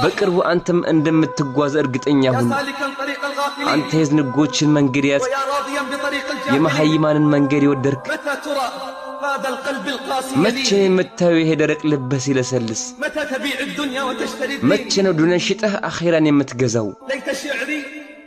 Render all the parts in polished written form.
በቅርቡ አንተም እንደምትጓዝ እርግጠኛ يا ሁን። سالكا طريق الغافلين አንተ የዝንጎችን መንገድ ያዝክ፣ ويا راضيا بطريق الجاهلين የመሐይማንን መንገድ የወደድክ። متى ترى هذا القلب القاسي መቼ يلين؟ ነው የምታየው ይሄ ደረቅ ልብህ ሲለሰልስ? متى تبيع الدنيا وتشتري መቼ الدين؟ ነው ዱንያን ሽጠህ አኼራን የምትገዛው? ليت شعري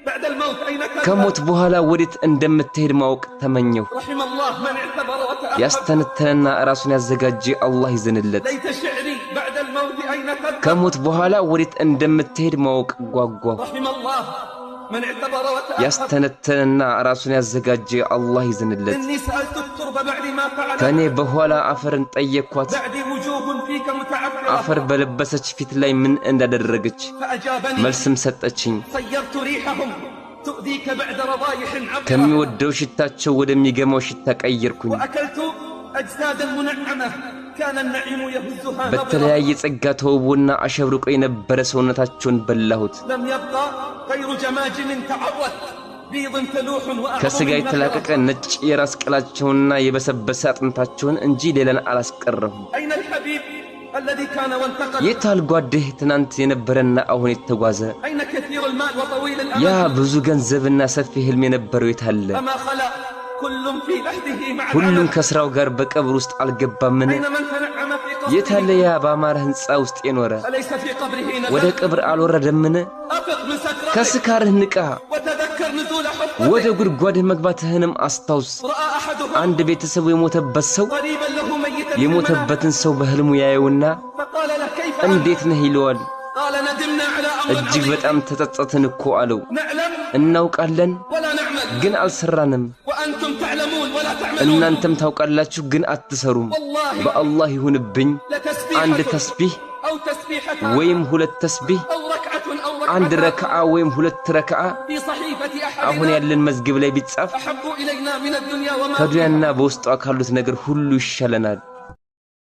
بعد الموت أين تذهب؟ ከሞት በኋላ ወዴት እንደምትሄድ ማወቅ ተመኘሁ። رحم الله من اعتبر وتأهب። ያስተነተነና ራሱን ያዘጋጀ አላህ ይዘንለት። ليت شعري بعد الموت أين تذهب؟ ከሞት በኋላ ወዴት እንደምትሄድ ማወቅ ጓጓሁ። رحم الله من اعتبر وتأهب። ያስተነተነና ራሱን ያዘጋጀ አላህ ይዘንለት። إني سألت الترب بعد ما فعلت ከእኔ በኋላ አፈርን ጠየኳት፣ بعدي وجوه فيك متعفرة አፈር በለበሰች ፊት ላይ ምን እንዳደረገች፣ فأجابني መልስም ሰጠችኝ። صيرت ريحهم تؤذيك بعد رضايح عطرة ከሚወደው ሽታቸው ወደሚገማው ሽታ ቀየርኩኝ። وأكلت أجسادا منعمة كان النعيم يهزها نظرة በተለያየ ጸጋ ተውቦና አሸብርቆ የነበረ ሰውነታቸውን በላሁት። لم يبقى غير جماجم تعرت بيض تلوح وأعظم ከሥጋ نخرة የተላቀቀ ነጭ የራስ ቅላቸውንና የበሰበሰ አጥንታቸውን እንጂ ሌላን አላስቀረሁም። أين الحبيب الذي كان وانتقل؟ የታል ጓድህ ትናንት የነበረና አሁን የተጓዘ? أين كثير المال وطويل ያ الأمل؟ ብዙ ገንዘብና ሰፊ ህልም የነበረው የታለ? أما خلا كل في لحده مع ሁሉም العمل؟ ከሥራው ጋር በቀብር ውስጥ አልገባምን? أين من تنعم في የታለ قصره؟ ያ በአማረ ሕንፃ ውስጥ የኖረ? أليس في قبره ወደ نزل؟ ቀብር አልወረደምን? أفق من سكرتك ከስካርህ ንቃ፣ وتذكر نزول ወደ حفرتك። ጉድጓድህ መግባትህንም አስታውስ። رأى أحدهم አንድ ቤተሰቡ የሞተበት ሰው قريبا له ميتا في المنام የሞተበትን ሰው በህልሙ ያየውና فقال له كيف أنت؟ እንዴት ነህ ይለዋል። قال ندمنا على أمر እጅግ عظيم በጣም ተጸጸትን እኮ አለው። نعلم እናውቃለን ولا نعمل ግን አልሰራንም፣ وأنتم تعلمون ولا تعملون። እናንተም ታውቃላችሁ ግን አትሰሩም። والله በአላህ ይሁንብኝ አንድ لتسبيحة ተስቢህ أو تسبيحتان ወይም ሁለት ተስቢህ፣ أو ركعة أو አንድ ركعتان ረክዓ ወይም ሁለት ረክዓ في صحيفة አሁን أحدنا ያለን መዝገብ ላይ ቢጻፍ أحب إلينا من الدنيا وما فيها። ከዱንያና በውስጧ ካሉት ነገር ሁሉ ይሻለናል።